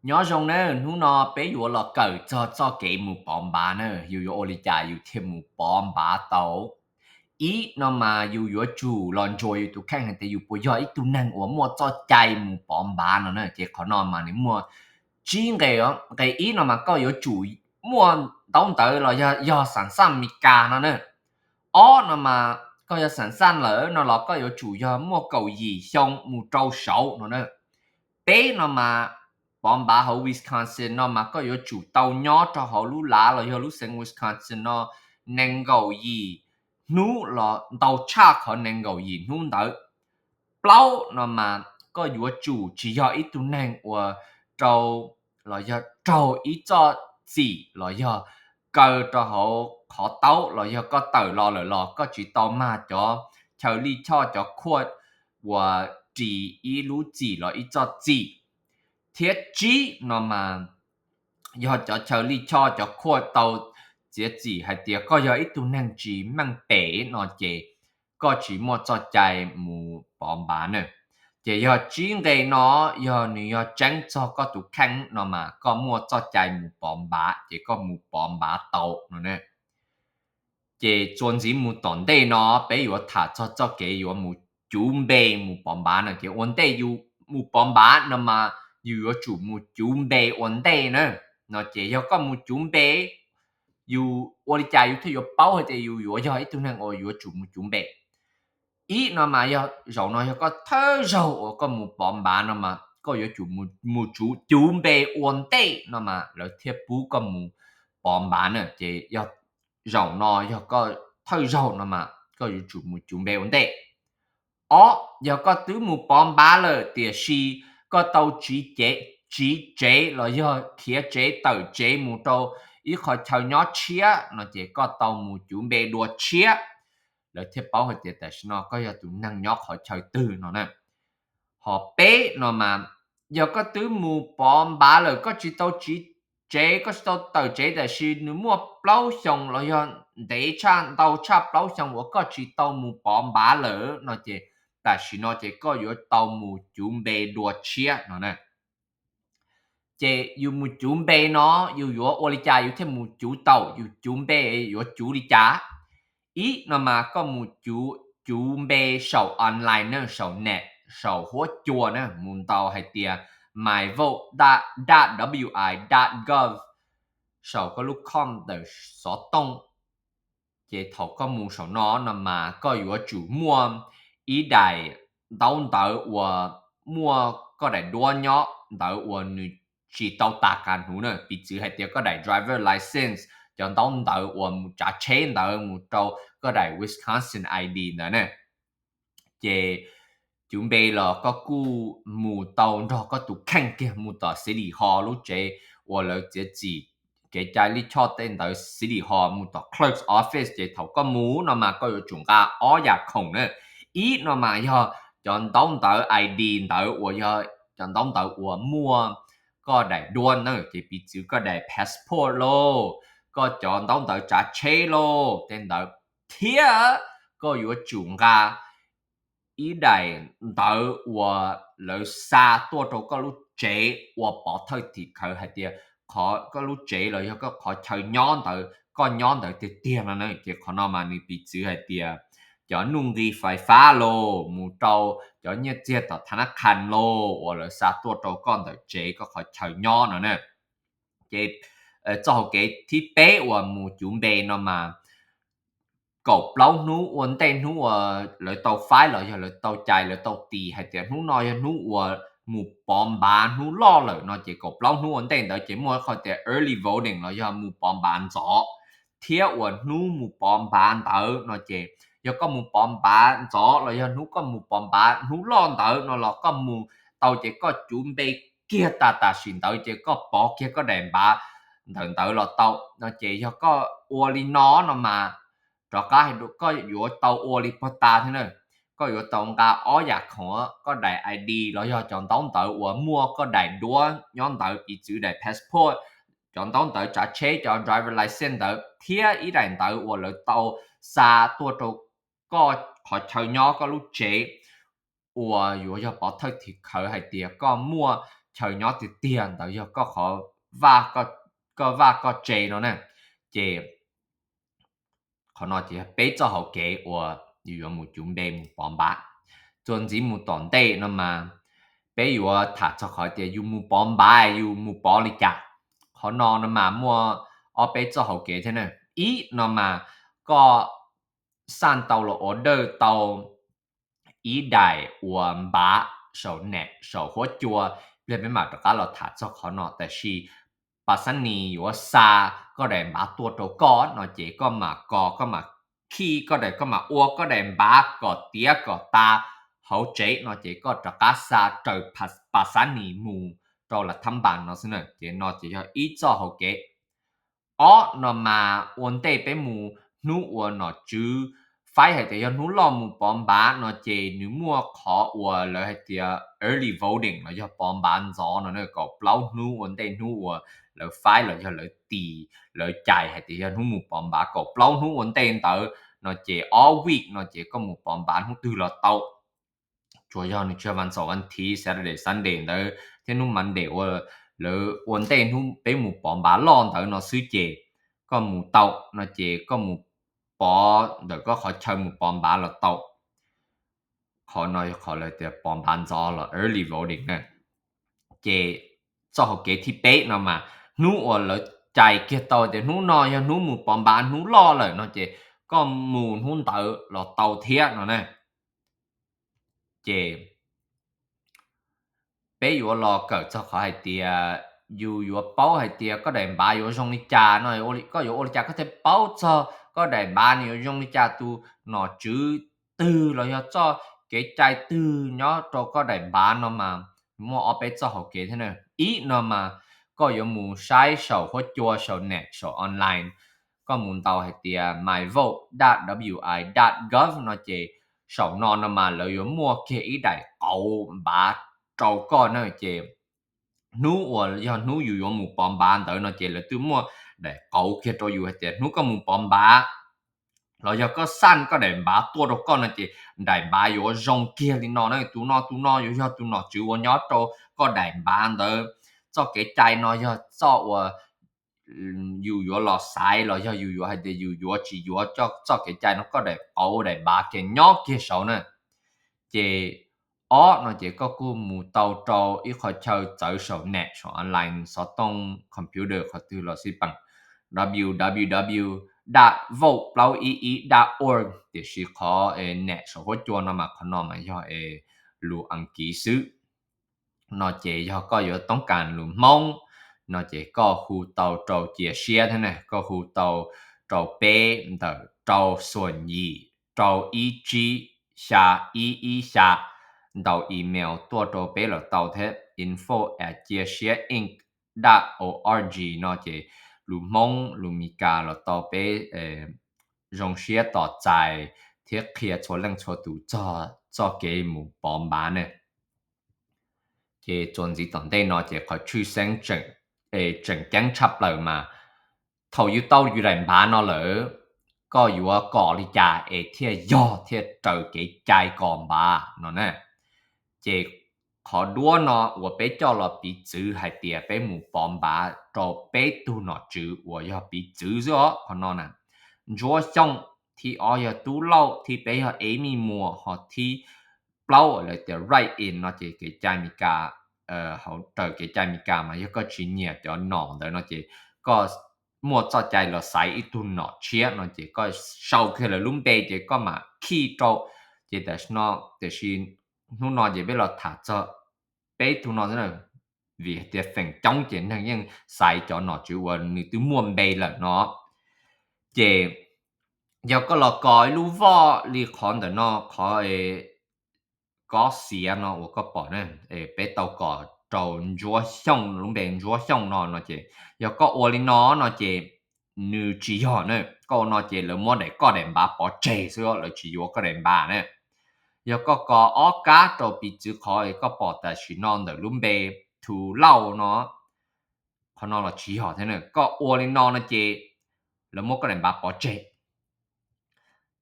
Nyob zoo na, hnub no peb yuav los kawm txog txoj kev mus pov npav na, yus yuav ua li cas yus thiaj mus pov npav tau. Ib no mas yus yuav tsum los ntsuas yus tus kheej hais tias yus puas yog ib tug neeg uas muaj txoj cai mus pov npav no na, ces qhov no mas nws muaj tsib nqe. Nqe ib no mas koj yuav tsum muaj ntaub ntawv los yog, yog xav xaj Mes Kas no na. Ob no mas koj yog xav xaj lawm no los koj yuav tsum yog muaj kaum yim xyoo mus rau saud no na. Peb no mas pov npav hauv Wisconsin no mas koj yuav tsum tau nyob rau hauv lub lav los yog lub xeev Wisconsin no nees nkaum yim hnub los ntau tshaj qhov nees nkaum yim hnub ntawd. Plaub no mas koj yuav tsum tsis yog ib tug neeg uas rau los yog raug ib txoj txim los yog kaw rau hauv qhov taub los yog koj tawm los lawm los koj tsis tau mag cov chaw lij choj cov court uas ris ib lub txim los ib txoj txim. Thiab tsib no mas yog cov chaw lij choj cov court tau txiav txim hais tias koj yog ib tug neeg tsis meej pem no ces koj tsis muaj txoj cai mus pov npav na. Ces yog tsib nqe no, yog nws yog tseeb txog koj tus kheej no mas koj muaj txoj cai mus pov npav ces koj mus pov npav tau no na. Ces txuas ntxiv mus tom ntej no peb yuav tham txog txoj kev yuav mus cuv npe mus pov npav no. Ces ua ntej yus mus pov npav no mas yus yuav tsum mus cuv npe ua ntej na. No ces yog koj mus cuv npe, yus ua li cas yus thiaj yuav paub hais tias yus yuav yog ib tug neeg uas yuav tsum mus cuv npe? Ib no mas yog zaum no yog koj thawj zaug uas koj mus pov npav no mas koj yuav tsum mus cuv npe ua ntej no mas lawv thiaj pub koj mus pov npav na. Ces yog zaum no yog koj thawj zaug no mas koj yuav tsum mus cuv npe ua ntej. Ob, yog koj twb mus pov npav lawm tiam sis koj tau tsiv, tsiv tsev los yog khiav tsev tawm tsev mus rau ib qhov chaw nyob tshiab no ces koj tau mus cuv npe dua tshiab, lawv thiaj paub hais tias tam sim no koj yog tus neeg nyob qhov chaw twg no na. Ho peb no mas yog koj twb mus pov npav lawm, koj tsis tau tsiv tsev, koj tsis tau tawm tsev, tiam sis nws muaj plaub xyoos los yog ntev tshaj, ntau tshaj plaub xyoos uas koj tsis tau mus pov npav lawm no ces tam sim no ces koj yuav tau mus cuv npe dua tshiab no na. Ces yus mus cuv npe no yus yuav ua li cas yus thiaj mus cuv tau? Yus cuv npe yuav cuv li cas? Ib no mas koj mus cuv, cuv npe saum online na, saum net, saum huab cua na, mus ntaus hais tias my vote dot wi dot gov saum koj lub com ntawm xov tooj. Ces thaum koj mus saum no no mas koj yuav tsum muaj ib daim ntaub ntawv uas muaj koj daim duab nyob ntawd uas nws tsis tau tas kas hnub na, piv txwv hais tias koj daim driver license, cov ntaub ntawv uas mus tsav tsheb ntawd mus rau koj daim Wisconsin I D ntawd na. Ces cuv npe los koj kuj mus tau nrog koj tus kheej kiag mus tom City Hall lub tsev uas lawv txiav txim kev cai lij choj tej ntawd, City Hall mus tom clerk's office. Ces thaum koj mus no mas koj yuav tsum nqa ob yam khoom na. Ib no mas yog cov ntaub ntawv I D ntawd uas yog cov ntaub ntawv uas muaj koj daim duab na, ces piv txwv koj daim passport lauj, koj cov ntaub ntawv tsav tsheb lauj, tej ntawd. Thiab koj yuav tsum nqa ib daim ntawv uas lawv xa tuaj rau koj lub tsev ua pov thawj tim khawv hais tias qhov koj lub tsev los yog koj qhov chaw nyob ntawd koj nyob ntawd tiag tiag no na. Ces qhov no mas nws piv txwv hais tias cov nuj nqi fais fab lauj, mus rau cov nyiaj txiag tom tha nab qhas lauj uas lawv xa tuaj rau koj ntawm tsev koj qhov chaw nyob no na. Ces txoj hauv kev thib peb uas mus cuv npe no mas kaum plaub hnub ua ntej hnub uas lawv tau faib los yog lawv tau cais lawv tau tis hais tias hnub no yog hnub uas mus pov npav hnub loj lawm no ces kaum plaub hnub ua ntej ntawd ces muaj qhov tias early voting los yog mus pov npav ntxov, thiab uas hnub mus pov npav ntawd no ces yog koj mus pov npav ntxov los yog hnub koj mus pov npav hnub loj ntawd no los koj mus tau ces koj cuv npe kiag tas tam sim ntawd ces koj pov kiag koj daim npav ntawm ntawd los tau no. Ces yog koj ua li no no mas rov qab hais tias koj yuav tau ua li puag ta thiab na. Koj yuav tau nqa ob yam khoom, koj daim I D los yog cov ntaub ntawv uas muaj koj daim duab nyob ntawd, piv txwv daim passport, cov ntaub ntawv tsav tsheb, cov driver license ntawd, thiab ib daim ntawv uas lawv tau xa tuaj rau koj qhov chaw nyob koj lub tsev uas yuav yog pov thawj tim khawv hais tias koj muaj chaw nyob tiag tiag, ntawd yog koj qhov, koj vaj koj tsev no na. Ces qhov no ces yog peb txoj hauv kev uas yus yuav mus cuv npe mus pov npav. Txuas ntxiv mus tom ntej no mas peb yuav tham txog qhov tias yus mus pov npav yus mus pov li cas. Qhov no no mas muaj ob peb txoj hauv kev thiab na. Ib no mas koj xaj tau los order tau ib daim uas npav saum net saum huab cua. Pliag peb mam rov qab los tham txog qhov no, tab sis Pasani yuav xa koj daim npav tuaj rau koj no ces koj mam kos, koj mam khij koj daim, koj mam ua koj daim npav kom tiav kom tas hauv tsev no ces koj rov qab xa raws Pasani mus rau Lav Thab Npas no xwb na. Ces no ces yog ib txoj hauv kev. Ob no mas ua ntej peb mus, hnub uas nom tswv faib hais tias yog hnub loj mus pov npav no ces nws muaj qhov uas lawv hais tias early voting los yog pov npav ntxov no na. Kaum plaub hnub ua ntej hnub uas lawv faib los yog lawv tis, lawv cais hais tias yog hnub mus pov npav kaum plaub hnub ua ntej ntawd no ces ob week no ces koj mus pov npav hnub twg los tau. Tsuas yog nws tsis yog vas xaum vas thiv, Saturday, Sunday ntawd thiab hnub Monday uas lawv ua ntej hnub peb mus pov npav loj ntawd no xwb ces koj mus tau no ces koj mus pov ntawm koj qhov chaw mus pov npav los tau. Qhov no yog qhov lawv tias pov npav ntxov los early voting na. Ces txoj hauv kev thib peb no mas hnub uas lawv cais kiag tau tias hnub no yog hnub mus pov npav hnub loj lawm no ces koj mus hnub ntawd los tau thiab no na. Ces peb yuav los kawm txog qhov hais tias yus yuav paub hais tias koj daim npav yuav zoo li cas no, koj yuav ua li cas koj thiaj paub txog koj daim npav nws yuav zoo li cas, tus nom tswv twg los yog txoj kev cai twg nyob rau koj daim npav no mas muaj ob peb txoj hauv kev thiab na. Ib no mas koj yuav mus saib saum huab cua, saum net, saum online, koj mus ntaus hais tias my vote dot w i dot gov no ces saum no no mas lawv yuav muaj kiag ib daim qauv npav rau koj na. Ces hnub uas yog hnub yus yuav mus pov npav ntawd no ces lawv twb muaj daim qauv kiag rau yus hais tias hnub koj mus pov npav los yog koj xaj koj daim npav tuaj rau koj no ces daim npav yuav zoo kiag li no na. Tus no tus no yuav yog tus nom tswv uas nyob rau koj daim npav ntawd. Txoj kev cai no yog txoj uas yus yuav los xaiv los yog yus yuav hais tias yus yuav tsis yuav txoj kev cai no, koj daim qauv daim npav ces nyob kiag saud na. Ces ob no ces koj kuj mus tau rau ib qho chaw txawv saum net, saum online, xov tooj, computer, qhov twg los xij peem, w w w dot vote plaub ib ib dot org, tiam sis qhov net saum huab cua no mas qhov no mas yog lus Askiv xwb. No ces yog koj yuav toob kas lus Hmoob no ces koj hu tau rau cia siab thiab na, koj hu tau rau peb ntawm rau xoom yim rau ib tsib xya ib ib xya, ntaus email tuaj rau peb los tau thiab, info at cia siab inc dot org no ces lus Hmoob lus Meskas los tau, peb zoo siab tos txais thiab qhia txhua leej txhua tus txog txoj kev mus pov npav ne. Ces txuas ntxiv tom ntej no ces qhov tshwj xeeb tseem ceeb tshaj plaws mas thaum yus tau yus daim npav no lawm, koj yuav kom li cas es thiaj yog thiaj raws kev cai kom npav no na. Ces qhov duab no uas peb coj los piv txwv hais tias peb mus pov npav rau peb tug nom tswv uas yog piv txwv xwb os. Qhov no na, Ntsuab Xyooj, thib ob yog Tub Lauj, thib peb yog Amy Muas, ho thib plaub lawv tias write-in no ces kev cai Meskas, hauv raws kev cai Meskas mas yog koj tsis nyiam cov nom ntawd no ces koj muaj txoj cai los xaiv ib tug nom tshiab no ces koj sau kiag lawv lub npe ces koj mam khij rau. Ces tam sim no, tiam sis hnub no ces peb los tham txog peb tug no xwb na, vim hais tias feem coob ces neeg yeej xaiv cov nom tswv uas nws twb muaj npe lawm no. Ces yog koj los kos ib lub voj li qhov ntawm no, qhov kob xiav no uas koj pom ne, peb tau kos rau Ntsuab Xyooj, lub npe Ntsuab Xyooj no no ces yog koj ua li no no ces nws tsis yog na. Koj ua no ces lawv muab daim, koj daim npav pov tseg xwb, lawv tsis yuav koj daim npav na. Yog koj kos ob kab rau piv txwv qhov koj pom tam sim no ntawm lub npe Thu Lauj no, qhov no los tsis yog thiab na. Koj ua li no no ces lawv muab koj daim npav pov tseg.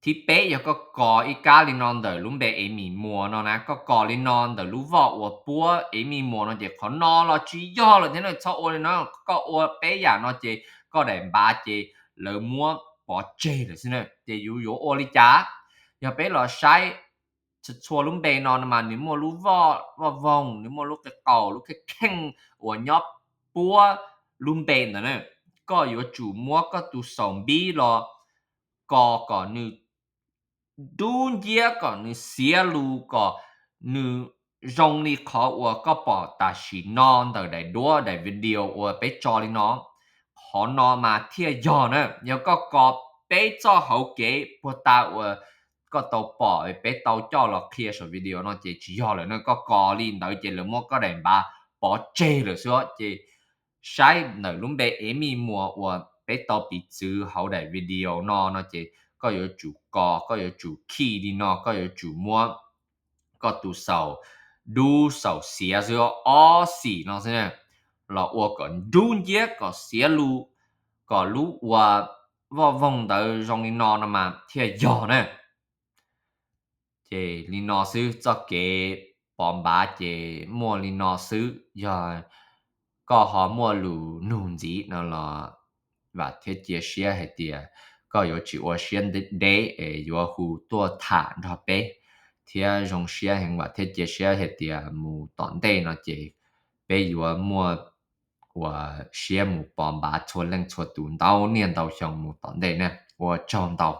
Thib peb yog koj kos ib kab li no ntawm lub npe Amy Muas no na, koj kos li no ntawm lub voj uas puab Amy Muas no ces qhov no los tsis yog lawm thiab na, txhob ua li no, koj ua peb yam no ces koj daim npav ces lawv muab pov tseg lawm xwb na. Ces yus yuav ua li cas? Yog peb los saib txhua lub npe no no mas nws muaj lub voj, voj voog, nws muaj lub qe qaus, lub kheej kheej uas nyob puab lub npe ntawd na. Koj yuav tsum muab koj tus xaus npib los kos kom nws dub nciab, kom nws xiav lus, kom nws zoo li qhov uas koj pom tam sim no ntawm daim duab daim video uas peb tso li no. Qhov no mas thiaj yog na. Yog koj kos peb txoj hauv kev puag ta uas koj tau pom peb tau coj los qhia saum video no ces tsis yog lawm na. Koj kos li ntawd ces lawv muab koj daim npav pov tseg lawm xwb. Ces saib ntawm lub npe Amy Muas uas peb tau piv txwv hauv daim video no no ces koj yuav tsum kos, koj yuav tsum khij li no, koj yuav tsum muab koj tus xaus dub xaus xiav xwb, ob xim no xwb na, los ua kom dub nciab kom xiav lus, kom lub ua voj voog ntawd zoo li no no mas thiaj yog na. Ces li no xwb, txoj kev pov npav ces muaj li no xwb. Yog koj ho muaj lus nug ntxiv no los vam thiab cia siab hais tias koj yuav tsis ua siab deb es yuav hu tuaj tham nrog peb, thiab zoo siab heev, vam thiab cia siab hais tias mus tom ntej no ces peb yuav muaj ua siab mus pov npav txhua leej txhua tus ntau niaj ntau xyoo mus tom ntej na. Ua tsaug ntau.